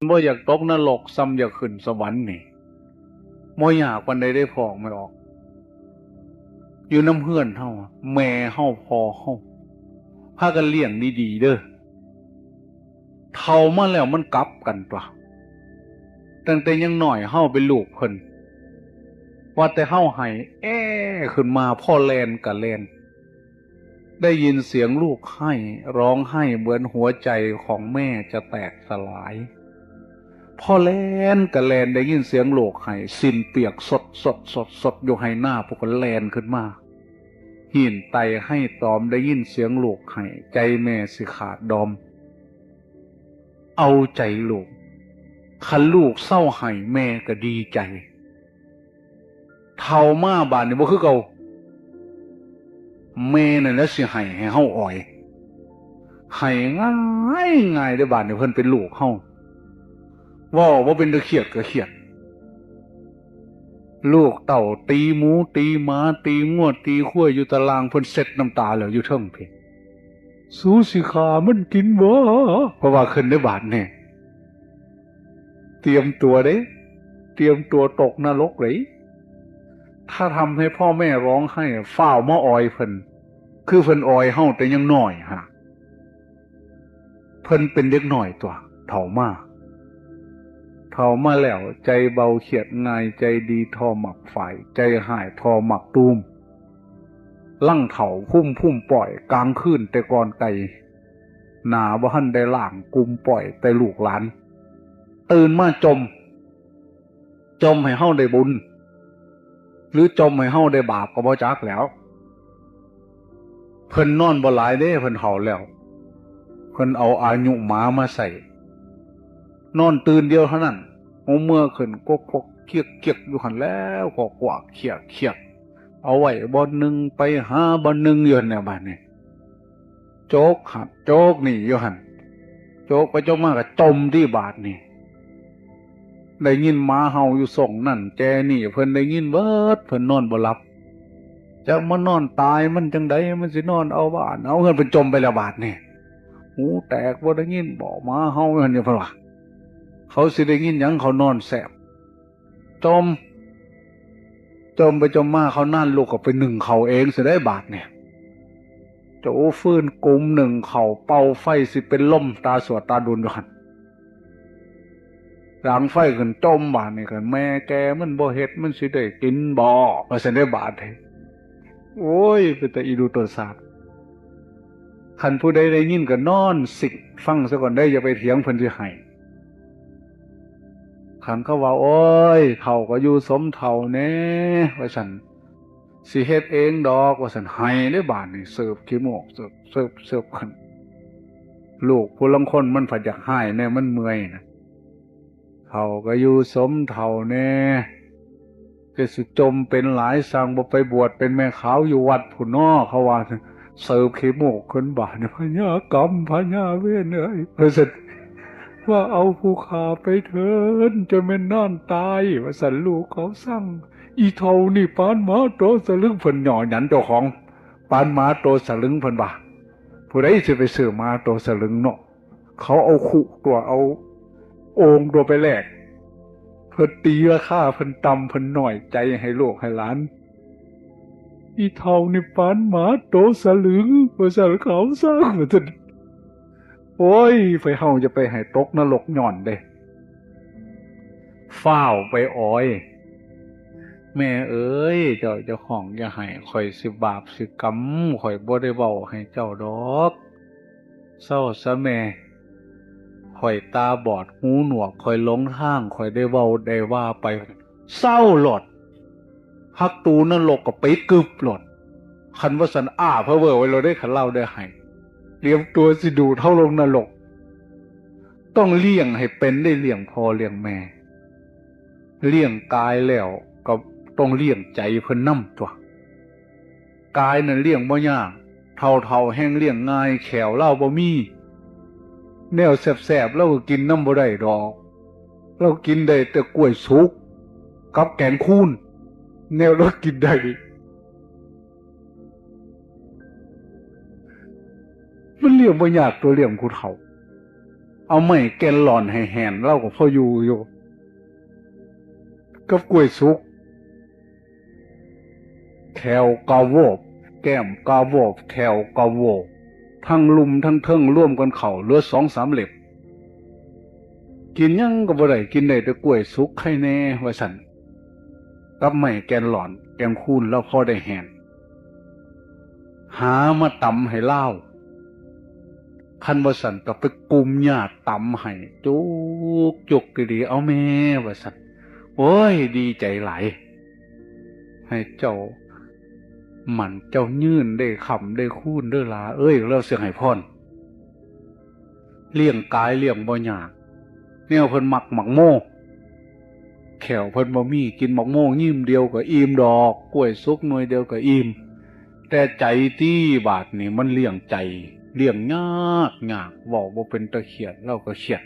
ບໍ່ຢາກຕົກນະລົກ ສ່ຳຢາກຂຶ້ນສະຫວັນນີ້ ບໍ່ຍາກປານໃດເດ້ ພໍ່ອອກແມ່ອອກ. ຢູ່ນຳເຮືອນເຮົາ ແມ່ເຮົາ ພໍ່ເຮົາ ພາກັນລ້ຽງດີໆເດີ້. ເຖົ້າມາແລ້ວມັນກັບກັນຕົວະ. ຕັ້ງແຕ່ຍັງນ້ອຍເຮົາເປັນລູກເພິ່ນ ວ່າແຕ່ເຮົາໄຫ້ແອ້ຂຶ້ນມາ ພໍແລ່ນກະແລ່ນ. ໄດ້ຍິນສຽງລູກໄຫ້ ຮ້ອງໄຫ້ເໝືອນຫົວໃຈຂອງແມ່ຈະແຕກສະຫຼາຍ. ພໍແລ່ນກະແລ່ນ ໄດ້ຍິນສຽງລູກໄຫ້ ສິ້ນປຽກສົດໆໆໆຢູ່ໄຮ່ນາ ພວກກໍແລ່ນຂຶ້ນມາ ຫີນໄຕໄຫ້ຕອມ. ໄດ້ຍິນສຽງລູກໄຫ້ ໃຈແມ່ຊິຂາດດອມ. ເອົາໃຈລູກ ຄັນລູກເຊົາໄຫ້ ແມ່ກໍດີໃຈ. ເຖົ້າມາບາດນີ້ບໍ່ຄືເກົ່າ ແມ່ນັ້ນແຫຼະຊິໄຫ້ໃຫ້ເຮົາອອຍ. ໄຫ້ງ່າຍໆເດ້ ບາດນີ້ເພິ່ນເປັນລູກເຮົາ ເວົ້າບໍ່ເປັນຕາຄຽດກໍຄຽດ. ລູກເຕົ້າຕີໝູຕີໝາ ຕີງົວຕີຄວາຍຢູ່ຕາລ່າງ ເພິ່ນເຊັດນ້ຳຕາແລ້ວຢູ່ເທິງພີ້. ສູຊິຂ້າມັນກິນບໍ່? ເພາະວ່າຂຶ້ນໃນບາດນີ້ ຕຽມຕົວເດ້ ຕຽມຕົວຕົກນະລົກເດ້. ຖ້າທຳໃຫ້ພໍ່ແມ່ຮ້ອງໄຫ້ ຟ້າວມາອອຍເພິ່ນ ຄືເພິ່ນອອຍເຮົາແຕ່ຍັງນ້ອຍຫັ້ນ. ເພິ່ນເປັນເດັກນ້ອຍຕົວະ ເຖົ້າມາ. ເຖົ້າມາແລ້ວ ໃຈເບົາຄຽດງ່າຍ ໃຈດີທໍ່ໝາກຝ້າຍ ໃຈຮ້າຍທໍ່ໝາກຕູມ. ລັງເຖົ້າພຸ້ມໆປ່ອຍ ກາງຄືນແຕ່ກ່ອນໄກ່ ໜ້າບໍ່ທັນໄດ້ລ້າງ ກຸມປ່ອຍແຕ່ລູກຫຼານ. ຕື່ນມາຈົ່ມ ຈົ່ມໃຫ້ເຮົາໄດ້ບຸນ ຫຼືຈົ່ມໃຫ້ເຮົາໄດ້ບາບກໍບໍ່ຈັກແລ້ວ. ເພິ່ນນອນບໍ່ຫຼາຍເດ້ ເພິ່ນເຖົ້າແລ້ວ ເພິ່ນເອົາອາຍຸໝາມາໃຊ້. ນອນຕື່ນດຽວເທົ່ານັ້ນ ຫົວເມືອຂຶ້ນກົກໆຄຽກໆຢູ່ຫັ້ນແລ້ວ ກວກໆຄຽກໆ ເອົາໄວ້ບ່ອນໜຶ່ງ ໄປຫາບ່ອນໜຶ່ງຢູ່ຫັ້ນແຫຼະ. ບາດນີ້ ໂຈກຫັ້ນໂຈກນີ້ຢູ່ຫັ້ນ ໂຈກໄປໂຈກມາກໍຈົ່ມຕິບາດນີ້. ໄດ້ຍິນໝາເຫົ່າຢູ່ຊ່ອງນັ້ນແຈນີ້ ເພິ່ນໄດ້ຍິນເບິດ ເພິ່ນນອນບໍ່ຫຼັບ. ຈັກມານອນຕາຍມັນຈັ່ງໃດ ມັນຊິນອນເອົາບ້ານເອົາເຮືອນ ເພິ່ນຈົ່ມໄປແລ້ວບາດນີ້. ຫູແຕກບໍ່ໄດ້ຍິນບໍ ໝາເຫົ່າຢູ່ຫັ້ນຢູ່ ເພິ່ນວ່າ. ເຂົາຊິໄດ້ຍິນຫຍັງ ເຂົານອນແຊບ. ຈົ່ມ ຈົ່ມໄປຈົ່ມມາ ເຂົານານລຸກກໍໄປໜຶ້ງເຂົ້າເອງຊິໄດ້ບາດນີ້. ໂຈຟືນກຸມໜຶ້ງເຂົ້າ ເປົ່າໄຟຊິເປັນລົມ ຕາສວດຕາດຸນຢູ່ຫັ້ນ. ດັງໄຟຂຶ້ນ ຈົ່ມບາດນີ້ ຄັນແມ່ແກ່ມັນບໍ່ເຮັດ ມັນຊິໄດ້ກິນບໍ່ ວ່າຊັ້ນເດ້ບາດນີ້. ໂອ້ຍ ເປັນຕາອີດູໂຕສາດ. ຄັນຜູ້ໃດໄດ້ຍິນກໍນອນສິງຟັງຊະກ່ອນເດີ້ ຢ່າໄປຖຽງເພິ່ນຊິໄຫ້. ຄັນເຂົາວ່າ ໂອ້ຍ ເຖົ້າກໍຢູ່ສົມເຖົ້າແດ່ ວ່າຊັ້ນ ຊິເຮັດເອງດອກ ວ່າຊັ້ນ ໄຫ້ເດ້ບາດນີ້ ເສີບຂີ້ມູກ ເສີບ ເສີບ ເສີບຂຶ້ນ. ລູກຜູ້ລາງຄົນມັນພັດຢາກໄຫ້ແດ່ ມັນເມື່ອຍນະ. ເຖົ້າກໍຢູ່ສົມເຖົ້າແດ່ ແຕ່ຊິຈົ່ມເປັນຫຼາຍ ຊ່າງບໍ່ໄປບວດເປັນແມ່ຂາວຢູ່ວັດພຸ້ນນໍ ເຂົາວ່າ. ເສີບຂີ້ມູກຂຶ້ນບາດນີ້ ພະຍາກຳ ພະຍາເວນເອີຍ ວ່າຊັ້ນ ວ່າເອົາຜູ້ຂ້າໄປເທີນ ຈົນແມ່ນນອນຕາຍ ວ່າຊັ້ນ. ລູກເຂົາສັ່ງ ອີເຖົ້ານີ້ປານໝາໂຕສະລຶງ ເພິ່ນຫຍໍ້ຫຍັນເຈົ້າຂອງ ປານໝາໂຕສະລຶງ ເພິ່ນວ່າ. ຜູ້ໃດຊິໄປຊື້ໝາໂຕສະລຶງເນາະ ເຂົາເອົາຄຸຕົວ ເອົາໂອ່ງຕົວໄປແລກ. ເພິ່ນຕີລາຄາເພິ່ນຕ່ຳ ເພິ່ນນ້ອຍໃຈໃຫ້ລູກໃຫ້ຫຼານ. ອີເຖົ້ານີ້ປານໝາໂຕສະລຶງ ວ່າຊັ້ນ ເຂົາສັ່ງ ວ່າຊັ້ນ. ໂອ້ຍ ໄປເຮົາຢ່າໄປໃຫ້ຕົກນະລົກຍ້ອນເດ້. ຟ້າວໄປອອຍ ແມ່ເອີຍ ເຈົ້າ ເຈົ້າຂອງຢ່າໃຫ້ ຂ້ອຍຊິບາບຊິກຳ ຂ້ອຍບໍ່ໄດ້ເວົ້າໃຫ້ເຈົ້າດອກ. ເຊົາຊະແມ່ ຂ້ອຍຕາບອດຫູໜວກ ຂ້ອຍຫຼົງທາງ ຂ້ອຍໄດ້ເວົ້າໄດ້ວ່າໄປ. ເຊົາໂລດ ພັກຕູນະລົກກໍປິດກຶບໂລດ. ຄັນວ່າຊັ້ນ ອ້າພະເວີໄວ້ໂລດເດ້ ຄັນລາວໄດ້ໃຫ້ ຕຽມຕົວຊິດູດເຮົາລົງນະລົກ. ຕ້ອງລ້ຽງໃຫ້ເປັນໄດ້ ລ້ຽງພໍ່ລ້ຽງແມ່. ລ້ຽງກາຍແລ້ວກໍຕ້ອງລ້ຽງໃຈເພິ່ນນຳຕົວະ. ກາຍນັ້ນລ້ຽງບໍ່ຍາກ ເຖົ້າໆແຮ່ງລ້ຽງງ່າຍ ແຂ້ວລາວບໍ່ມີ. ແນວແຊບໆລາວກໍກິນນຳບໍ່ໄດ້ດອກ ລາວກິນໄດ້ແຕ່ກ້ວຍສຸກກັບແກງຄູນ ແນວລາວກິນໄດ້. ມັນລ້ຽງບໍ່ຍາກຕົວະ ລ້ຽງຜູ້ເຖົ້າ. ເອົາໄມ້ແກ່ນຫຼອນໃຫ້ແຫ້ນ ລາວກໍພໍຢູ່ຢູ່ ກັບກ້ວຍສຸກ ແຂ້ວກະໂວບ ແກ້ມກະໂວບ ແຂ້ວກະໂວບ ທັງລຸ່ມທັງເທິງລວມກັນເຂົ້າເຫຼືອສອງສາມເຫຼັ້ມ ກິນຫຍັງກໍບໍ່ໄດ້ ກິນໄດ້ແຕ່ກ້ວຍສຸກ ໃຄແນ່ວ່າຊັ້ນ ກັບໄມ້ແກ່ນຫຼອນ ແກ່ນຄູນ ລາວພໍໄດ້ແຫ້ນ ຫາມາຕຳໃຫ້ລາວ ຄັນບໍ່ຊັ້ນກໍໄປກຸມຍາດຕຳໃຫ້ ຈຸກໆ ດີໆ ເອົາແມ່ວ່າຊັ້ນ ໂອ້ຍ ດີໃຈຫຼາຍ ໃຫ້ເຈົ້າໝັ້ນເຈົ້າຍືນ ໄດ້ຄ້ຳໄດ້ຄູນເດີຫຼ້າເອີຍ ລາວຊິໃຫ້ພອນ ລ້ຽງກາຍລ້ຽງບໍ່ຍາກ ແນວເພິ່ນມັກໝາກໂມ ແຂ້ວເພິ່ນບໍ່ມີ ກິນໝາກໂມງຍິ້ມດຽວກໍອີ່ມດອກ ກ້ວຍສຸກໜ່ວຍດຽວກໍອີ່ມ ແຕ່ໃຈຕິ ບາດນີ້ມັນລ້ຽງໃຈ ລ້ຽງຍາກຍາກ ເວົ້າບໍ່ເປັນຕາຂຽດ ລາວກໍຂຽດ